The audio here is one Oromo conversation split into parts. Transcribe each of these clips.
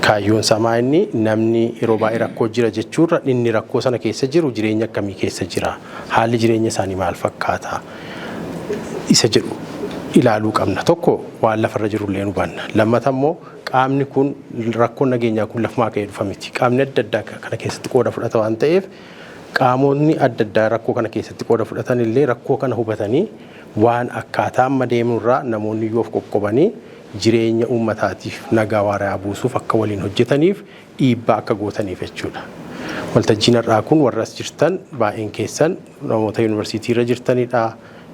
Kaayyoon isaa inni namni yeroo baay'ee rakkoo jira jechuurra inni rakkoo sana keessa jiru jireenya akkamii keessa jira, haalli jireenya isaanii maal fakkaata isa jedhu ilaaluu qabna. Tokko, waan lafarra jirullee hubanna. Lammata immoo qaamni kun, rakkoon nageenyaa kun lafumaa ka'ee dhufa miti. Qaamni adda addaa kana keessatti qooda fudhata waan ta'eef, qaamonni adda addaa rakkoo kana keessatti qooda fudhatan illee rakkoo kana hubatanii, waan akkaataa amma deemurraa namoonni yoo of qoqqobanii jireenya uummataatiif nagaa waaraa buusuuf akka waliin hojjetaniif dhiibbaa akka gootaniif jechuudha. Waltajjiin har'aa kun warra as jirtan baay'een keessan namoota yuunivarsiitii irra jirtanidha,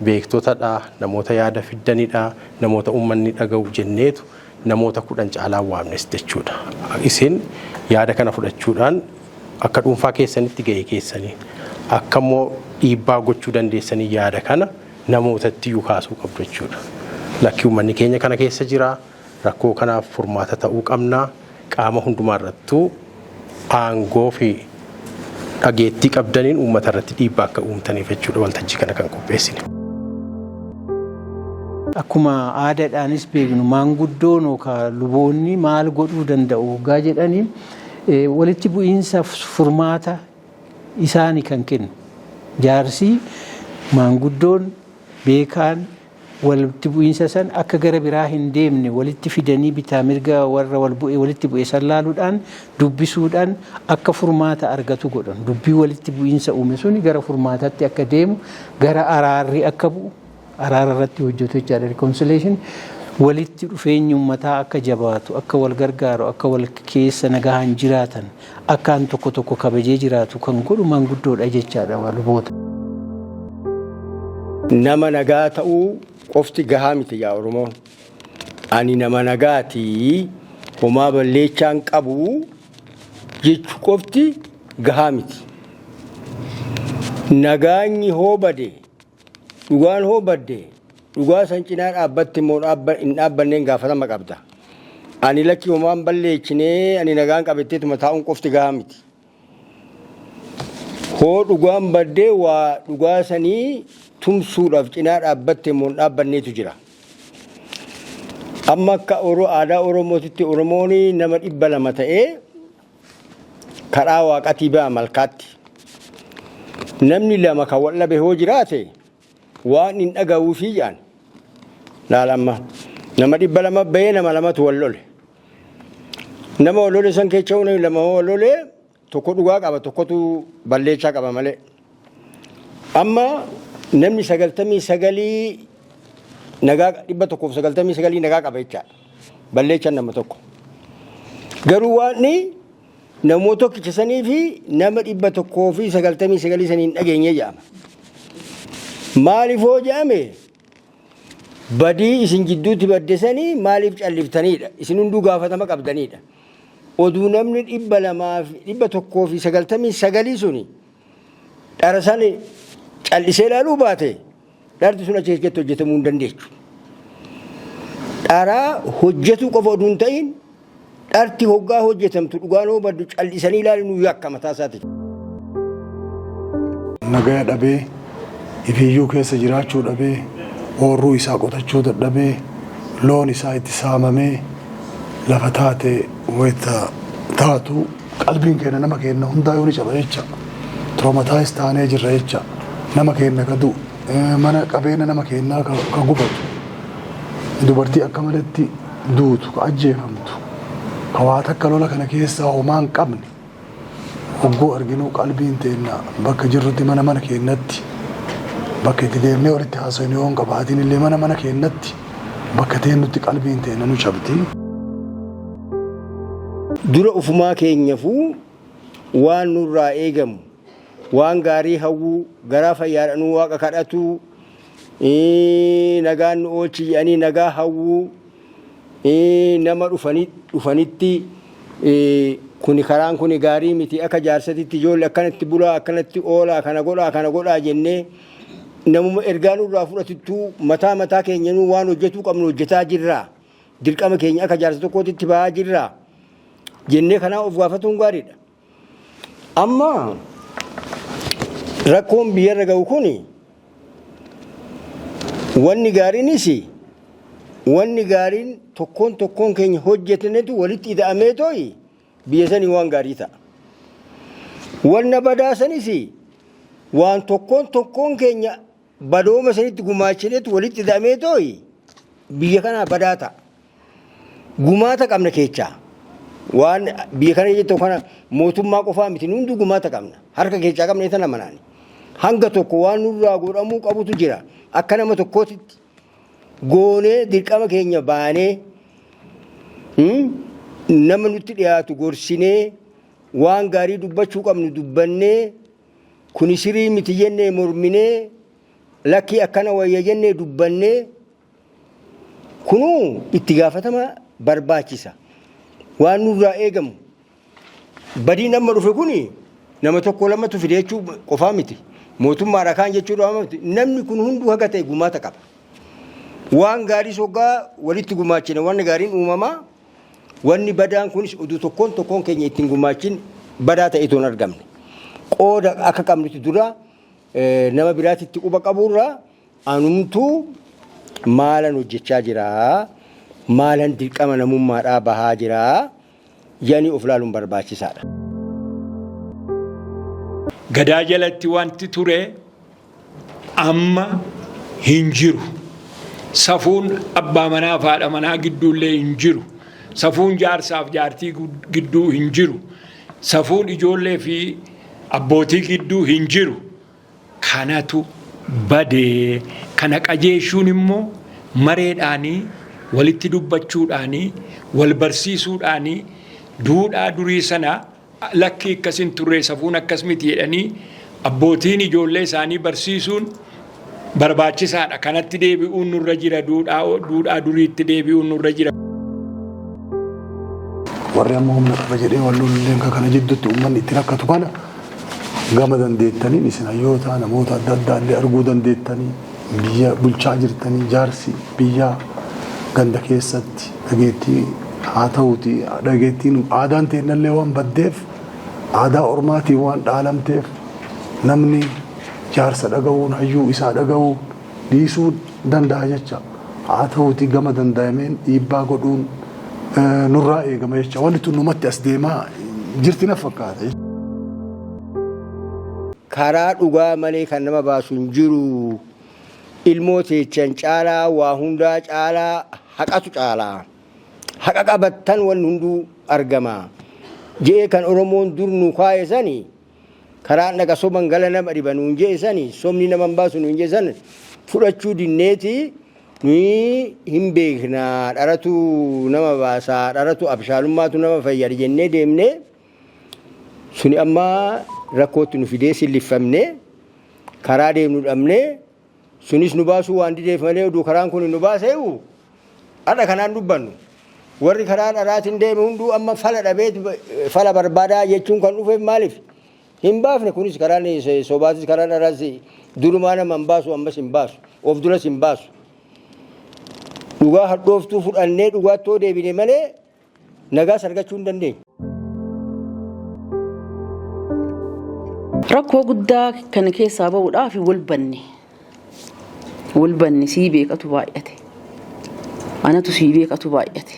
beektotadha, namoota yaada fiddanidha, namoota uummanni dhaga'u jenneetu namoota 10 caalaa waamnes jechuudha. Isin yaada kana fudhachuudhaan akka dhuunfaa keessanitti ga'ee keessanii akka immoo dhiibbaa gochuu dandeessanii yaada kana namootatti iyyuu kaasuu qabdu jechuudha. Lakki, uummanni keenya kana keessa jira, rakkoo kanaaf furmaata ta'uu qabna, qaama hundumaa irrattuu aangoo fi dhageettii qabdaniin uummata irratti dhiibbaa akka uumtaniif jechuudha waltajjii kana kan qopheessine. Akkuma aadaadhaanis beeknu, maanguddoon yookaan luboonni maal godhuu danda'u hoggaa jedhanii, walitti bu'iinsa furmaata isaani kan kennu. Jaarsi, maanguddoon, beekaan walitti bu'iinsa san akka gara biraa hin deemne walitti fidanii, bitaa mirga warra wal bu'e, walitti bu'e san laaluudhaan, dubbisuudhaan akka furmaata argatu godhan. Dubbii walitti bu'iinsa uume suni gara furmaatatti akka deemu, gara araarri akka bu'u, araara irratti hojjetu jechaadha. Reconciliation, walitti dhufeenyi uummataa akka jabaatu, akka wal gargaaru, akka wal keessa nagahaan jiraatan, akkaan tokko tokko kabajee jiraatu kan godhu maanguddoodha jechaadha, luboota. Nama nagaa ta'uu qofti gahaa miti yaa Oromoon. Ani nama nagaati, homaa balleechaan qabu jechuu qofti gahaa miti. Nagaanyi hoo bade, dhugaan hoo badde, dhugaa san cinaa dhaabbatti immoo hin dhaabbanneen gaafatama qabda. Ani lakki, homaan balleechinee, ani nagaan qabetteetuma taa'uun qofti gahaa miti. Hoo dhugaan baddee, waa dhugaa sanii tumsuudhaaf cinaa dhaabbatte immoo hin dhaabbanneetu jira. Amma akka aadaa Oromootitti Oromoon nama 200 ta'ee karaa waaqatii ba'a malkaatti. Namni lama kan wal dhabe hoo jiraate, waan hin dhaga'uufii jedhan. Laala, amma nama 200 bahee nama lamatu wal lole. Nama wal lole san keessa namni lama wal lole, tokko dhugaa qaba, tokkotu balleechaa qaba malee. Amma namni 99 nagaa, 199 nagaa qaba jechaadha. Balleechaan nama tokko. Garuu waan namoota tokkicha sanii fi nama 199 sanii hin dhageenye jedhama. Maaliif hoo jedhame, badii isin jidduutti badde sanii maaliif calliftaniidha? Isin hunduu gaafatama qabdaniidha. Oduu namni 200 fi 199 suni dhara sani callisee ilaaluu baate, dharti sun achi keessatti hojjetamuu hin dandeechu. Dharaa hojjetuu qofa oduu hin ta'in, dharti hoggaa hojjetamtu dhugaan hoo baddu callisanii ilaaluun yakka mataa isaati. Nagaya dhabee, ifiyyuu keessa jiraachuu dhabee, oorruu isaa qotachuu dadhabee, loon isaa itti saamamee lafa taate wayita taatu, qalbiin keenya nama keenya hundaa yoo ni caba jecha. Traumatize taanee jirra jecha. Nama keenya ka du'u, mana qabeenya nama keenyaa ka gubatu, dubartii akka malatti duutu, ka ajjeefamtu, ka waa takka lola kana keessaa homaa hin qabne hogguu arginu, qalbiin teenna bakka jirrutti, mana mana keenyatti, bakka itti deemnee walitti haasofnu yoo hin qabaatin illee, mana mana keenyatti bakka teennutti qalbiin teenna nu cabdi. Dura ufumaa keenyafuu waan nurraa eegamu, waan gaarii hawwuu, garaa fayyaadhanuu waaqa kadhatuu, nagaan nu oolchi jedhanii nagaa hawwuu, nama dhufanitti kuni karaan kuni gaarii miti, akka jaarsatitti ijoollee akkanatti bulaa, akkanatti oolaa, kana godhaa, kana godhaa jennee namuma ergaa nurraa fudhatuttuu mataa mataa keenyanuu waan hojjetuu qabnu hojjetaa jirraa, dirqama keenya akka jaarsa tokkootitti ba'aa jirraa jennee kanaa of gaafatuun gaariidha. Amma rakkoon biyyarra ga'u kuni wanni gaariinis Wanni gaariin tokkoon tokkoon keenya hojjetanetu walitti ida'amee tooyi biyya sanii waan gaarii ta'a. Wanna badaa sanis waan tokkoon tokkoon keenya badooma sanitti gumaachinetu walitti ida'amee tooyi biyya kanaa badaa ta'a. Gumaata qabna keechaa. Waan biyya kana jettu kana mootummaa qofaa miti, hundi gumaata qabna. Harka keechaa qabna isa nama naani. Hanga tokko waan nurraa godhamuu qabutu jira. Akka nama tokkootitti goonee dirqama keenya baanee, nama nutti dhiyaatu gorsinee, waan gaarii dubbachuu qabnu dubbannee, kuni sirii miti jennee morminee, lakkii akkana wayya jennee dubbannee, kunuu itti gaafatama barbaachisa. Waan nurraa eegamu badiin amma dhufe kuni nama tokko lamatu fide jechuu qofaa miti. Mootummaadha kaan jechuu qofaa miti. Namni kun hunduu haga ta'e gumaata qaba. Waan gaarii soggaa walitti gumaachine wanni gaariin uumamaa, wanni badaan kunis oduu tokkoon tokkoon keenya ittiin gumaachin badaa ta'e hin argamne. Qooda akka qabnutti dura nama biraatitti quba qabuurraa anumtuu maalan hojjechaa jiraa, maalan dirqama namummaadhaa bahaa jiraa yani of laaluun barbaachisaadha. Gadaa jalatti wanti ture amma hin jiru. Safuun abbaa manaa fi haadha manaa gidduullee hin jiru. Safuun jaarsaaf jaartii gidduu hin jiru. Safuun ijoollee fi abbootii gidduu hin jiru. Kanatu badee, kana qajeeshuun immoo mareedhaanii, walitti dubbachuudhaanii, wal barsiisuudhaanii, duudhaa durii sana lakkii akkasin turre, safuun akkas miti jedhanii abbootiin ijoollee isaanii barsiisuun barbaachisaadha. Kanatti deebi'uun nurra jira, duudhaa duriitti deebi'uun nurra jira. Warri amma humna qaba jedhee wal lolulleen kana jidduutti uummanni itti rakkatu kana gama dandeettaniin isin hayyoota namoota adda addaa illee arguu dandeettanii, biyya bulchaa jirtanii, jaarsi biyyaa ganda keessatti dhageettii haa ta'uuti, dhageettiin aadaan teennallee waan baddeef, aadaa ormaatiin waan dhaalamteef, namni jaarsa dhaga'uun hayyuu isaa dhaga'uun dhiisuu danda'a jecha. Haa ta'uuti gama danda'ameen dhiibbaa godhuun nurraa eegama jecha. Wanti tun numatti as deemaa jirti na fakkaata. Karaa dhugaa malee kan nama baasu hin jiru. Ilmoo teechan caalaa, waa hundaa caalaa haqatu caalaa. Haqa qabattan wanni hunduu argama. Je'ee kan Oromoon dur nu kaaye sani, karaan dhaqa soban gala nama dhiba nuun je'e sani, somni nama hin baasu nuun je'e san fudhachuu dinneeti nuyi hin beekna, dharatu nama baasaa, dharatu abshaalummaatu nama fayyada jennee deemnee, suni amma rakkootti nu fidee sillifamne, karaa deemnu dhabne. Sunis nu baasuu waan dideef malee oduu karaan kun nu baaseewu hadha kanaan dubbannu. Warri karaa dharaatiin deeme hunduu amma fala dhabeet fala barbaadaa jechuun kan dhufeef maaliif hin baafne? Kunis karaan sobaatis karaa dharaas durumaa nama hin baasu, ammas hin baasu, of duras hin baasu. Dhugaa hadhooftuu fudhannee dhugaattoo deebine malee nagaas argachuu hin dandeenyu. Rakkoo guddaa kana keessaa ba'uudhaaf wal banne. Wal banne, sii beekatu baay'ate. Anatu sii beekatu baay'ate.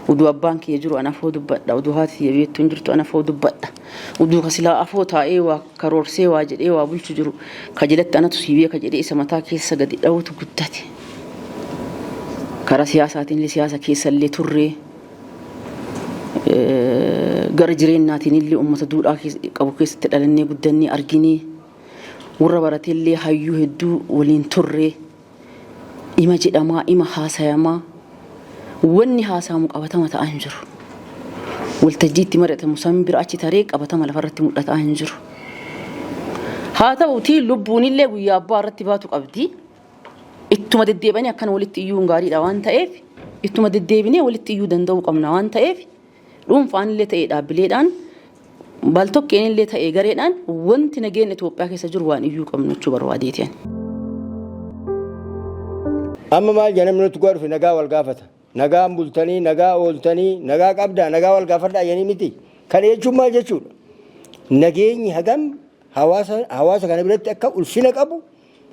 Uduu abbaan kiyya jiru ana afoo dubbadha. Uduu haati kiyya beektu hin jirtu ana afoo dubbadha. Uduu ka silaa afoo taa'ee waa karoorsee waa jedhee waa bulchu jiru ka jalatti anatu sii beeka jedhee isa mataa keessa gadi dhawutu guddate. Karaa siyaasaatiin illee siyaasa keessa illee turree, gara jireenyaatiin illee uummata duudhaa qabu keessatti dhalannee guddannee arginee, warra baratee illee hayyuu hedduu waliin turree, ima jedhamaa ima haasayamaa, wanni haasayamu qabatama ta'aa hin jiru. Waltajjii itti mari'atamu san bira achi taree qabatama lafarratti mul'ataa hin jiru. Haa ta'uutii lubbuun illee guyyaa abbaa irratti baatu qabdi. Ittuma deddeebi'anii akkana walitti iyyuun gaariidha waan ta'eef, ittuma deddeebinee walitti iyyuu danda'uu qabna waan ta'eef, dhuunfaan illee ta'ee dhaabbileedhaan, baltokkeen illee ta'ee gareedhaan, wanti nageenya Itoophiyaa keessa jiru waan iyyuu qabnu jechuu barbaadeeti. Amma maal jedha? Namni nutti dhufe nagaa wal gaafata. Nagaan bultanii, nagaa ooltanii, nagaa qabdaa, nagaa wal gaafadhaa jedhanii miti. Kana jechuun maal jechuudha? Nageenyi hagam hawaasa kana biratti akka ulfina qabu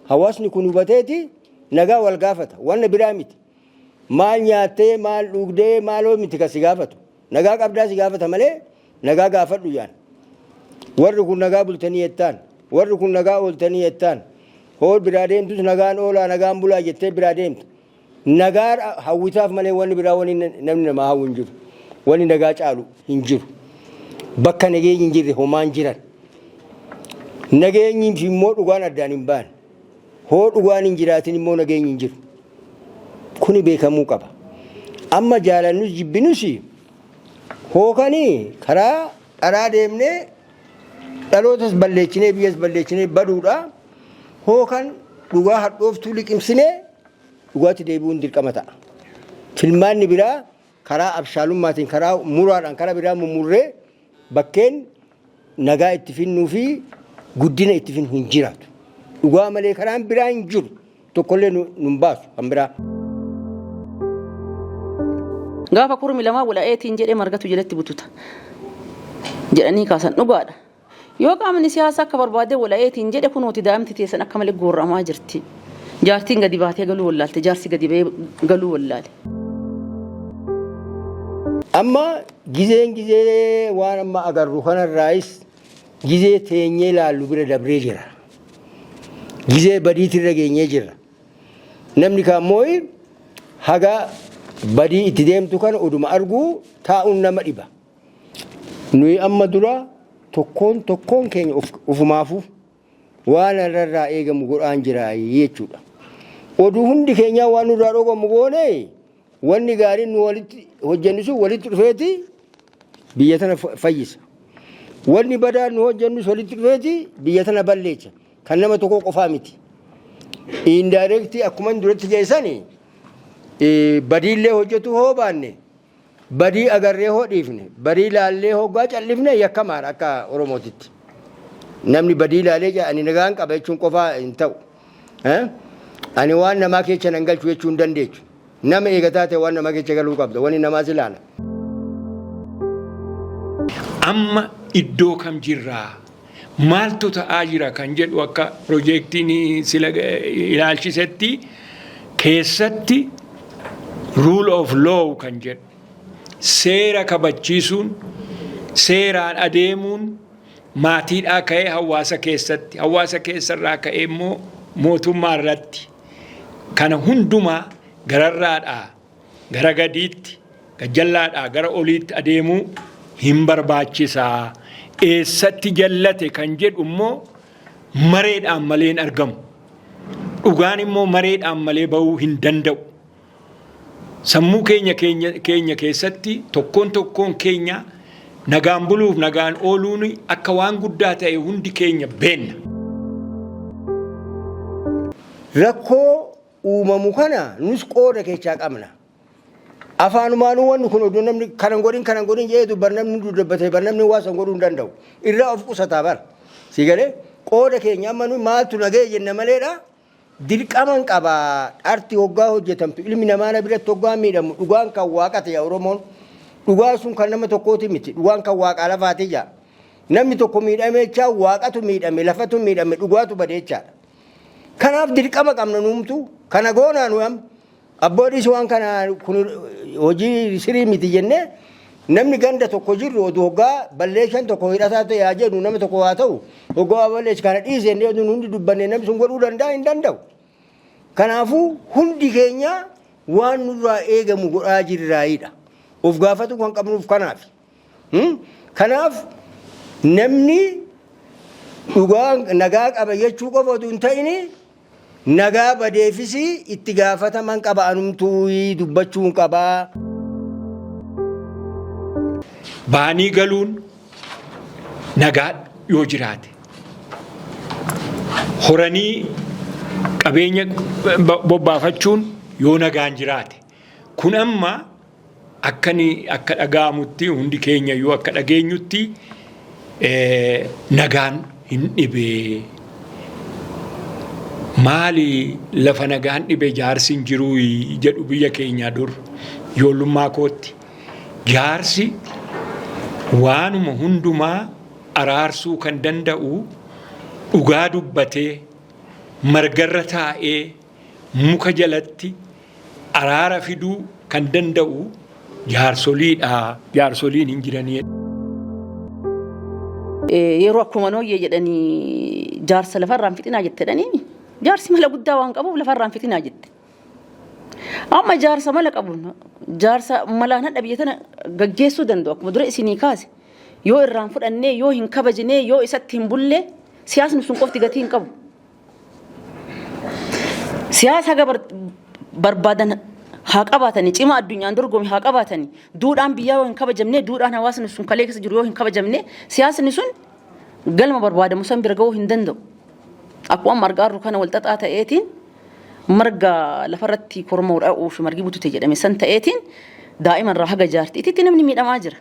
hawaasni kun hubateeti nagaa wal gaafata. Wanna biraa miti. Maal nyaattee, maal dhugdee, maaloo miti kan si gaafatu. Nagaa qabdaa si gaafata malee nagaa gaafadhu jaan. Warri kun nagaa bultanii jettaan. Warri kun nagaa ooltanii jettaan. Hoo biraa deemtus nagaan oolaa, nagaan bulaa jettee biraa deemtu. Nagaa hawwitaaf malee wanni biraa, wanni namni namaa hawwu hin jiru. Wanni nagaa caalu hin jiru. Bakka nageenyi hin jirre homaan jiran. Nageenyi fi immoo dhugaan addaan hin baane. Hoo dhugaan hin jiraatin immoo nageenyi hin jiru. Kuni beekamuu qaba. Amma jaalannus jibbinus hookanii karaa dharaa deemnee dhalootas balleechinee biyyas balleechinee baduudha. Hookan dhugaa hadhooftuu liqimsinee dhugaatti deebi'uun dirqama ta'a. Filmaanni biraa karaa abshaalummaatiin, karaa muraadhaan, karaa biraa mummurree bakkeen nagaa itti finnuu fi guddina itti finnu hin jiraatu. Dhugaa malee karaan biraa hin jiru. Tokkollee nu hin baasu kan biraa. Gaafa kurmi lamaa wala'eetiin jedhee margatu jalatti bututa jedhanii kaasan dhugaadha. Yoo qaamni siyaasaa akka barbaade wala'eetiin jedhe, kunooti daa'imti teessan akka malee goorramaa jirti. Jaartiin gadi baatee galuu wallaalte, jaarsi gadi ba'ee galuu wallaale. Amma gizeen gizee waan amma agarru kanarraayis gizee teenyee ilaallu bira dabree jira. Gizee badiitirra geenyee jira. Namni kaammoo haga badii itti deemtu kana oduma arguu taa'uun nama dhiba. Nuyi amma dura tokkoon tokkoon keenya ofumaafuu waan irraa eegamu godhaan jira jechuudha. Oduu hundi keenyaa waan nurraa dhoogamu goone, wanni gaariin nu walitti hojjennu sun walitti dhufeeti biyya tana fayyisa. Wanni badaan nu hojjennus walitti dhufeeti biyya tana balleessa. Kan nama tokko qofaa miti. Indirect akkuma duratti jeessani, badiillee hojjetu hoo baanne, badii agarree hoo dhiifne, badii laallee hoggaa callifne yakkamaadha akka Oromootitti. Namni badii laalee ani nagaan qaba jechuun qofaa hin ta'u. Ani waan namaa keessa nan galchu jechuu hin dandeechu. Nama eegataa ta'e waan namaa keessa galuu qabda. Wanni namaas ilaala. Amma iddoo kam jirraa? Maaltu ta'aa jira kan jedhu, akka piroojeektiin sila ilaalchisetti keessatti rule of law kan jedhu, seera kabachiisuun, seeraan adeemuun, maatiidhaa ka'ee hawaasa keessatti, hawaasa keessarraa ka'ee immoo mootummaa irratti, kana hundumaa gararraadhaa gara gadiitti, gajjallaadhaa gara oliitti adeemuu hin barbaachisaa. Eessatti jallate kan jedhu immoo mareedhaan malee hin argamu. Dhugaan immoo mareedhaan malee bahuu hin danda'u. Sammuu keenya keessatti tokkoon tokkoon keenya nagaan buluuf nagaan ooluun akka waan guddaa ta'e hundi keenya beenna. Rakkoo uumamu kana nus qooda keessaa qabna. Afaanumaanuu wanni kun oduu namni kanan godhin kanan godhin jedhee dubbar, namni dubbatee bar, namni waa san godhuu hin danda'u. Irraa of qusataa bara. Si galee qooda keenya amma nu maaltu nagee jenna maleedha. Dirqaman qaba, dharti hoggaa hojjetamtu, ilmi namaa na biratti hoggaa miidhamu, dhugaan kan waaqa ta'e Oromoon dhugaa sun kan nama tokkooti miti, dhugaan kan waaqaa lafaati jaa. Namni tokko miidhamee jechaa waaqatu miidhame, lafatu miidhame, dhugaatu bade jechaadha. Kanaaf dirqama qabna nuumtu kana goonaa. Nu amma abboodhiis waan kana kun hojii sirii miti jennee, namni ganda tokko jirru oduu hoggaa balleessan tokko hidhataa ta'e haa jedhu, nama tokko haa ta'u, hoggaa balleessu kana dhiise jennee oduu hundi dubbanne, namni sun godhuu danda'a hin danda'u. Kanaafuu hundi keenya waan nurraa eegamu godhaa jirraayidha. Of gaafatu kan qabnuuf kanaaf. Kanaaf namni dhugaa nagaa qaba jechuu qofa oduu hin ta'ini, nagaa badeefis itti gaafataman qaba, anumtuu dubbachuu hin qabaa. Baanii galuun nagaa yoo jiraate, horanii qabeenya bobbaafachuun yoo nagaan jiraate, kun amma akkani akka dhaga'amutti, hundi keenya iyyuu akka dhageenyutti, nagaan hin dhibee. Maali lafa nagaan dhibe jaarsi hin jiruu jedhu biyya keenya dur ijoollummaa kootti. Jaarsi waanuma hundumaa araarsuu kan danda'u dhugaa dubbatee margarra taa'ee muka jalatti. Araara fiduu kan danda'u jaarsoliidha. Jaarsoliin hin jiranii. Yeroo akkuma nooyyee jedhanii jaarsa lafarraan fixinaa jette jedhanii, jaarsi mala guddaa waan qabuuf lafarraan fixinaa jette. Amma jaarsa mala qabu, jaarsa malaan hadha biyya tana gaggeessuu danda'u, akkuma dura isinii kaase, yoo irraan fudhannee, yoo hin kabajnee, yoo isatti hin bulle, siyaasni sun qofti gatii hin qabu. Siyaasa haga barbaadan haa qabaatanii, cimaa addunyaan dorgome haa qabaatanii, duudhaan biyyaa yoo hin kabajamne, duudhaan hawaasni sun kalee keessa jiru yoo hin kabajamne, siyaasni sun galma barbaadamu san bira gahuu hin danda'u. Akkuma amma argaa jirru kana walxaxaa ta'eetiin, marga lafarratti korma dha'uu fi margi butute jedhame san ta'eetiin, daa'ima irraa haga jaartiitti namni miidhamaa jira.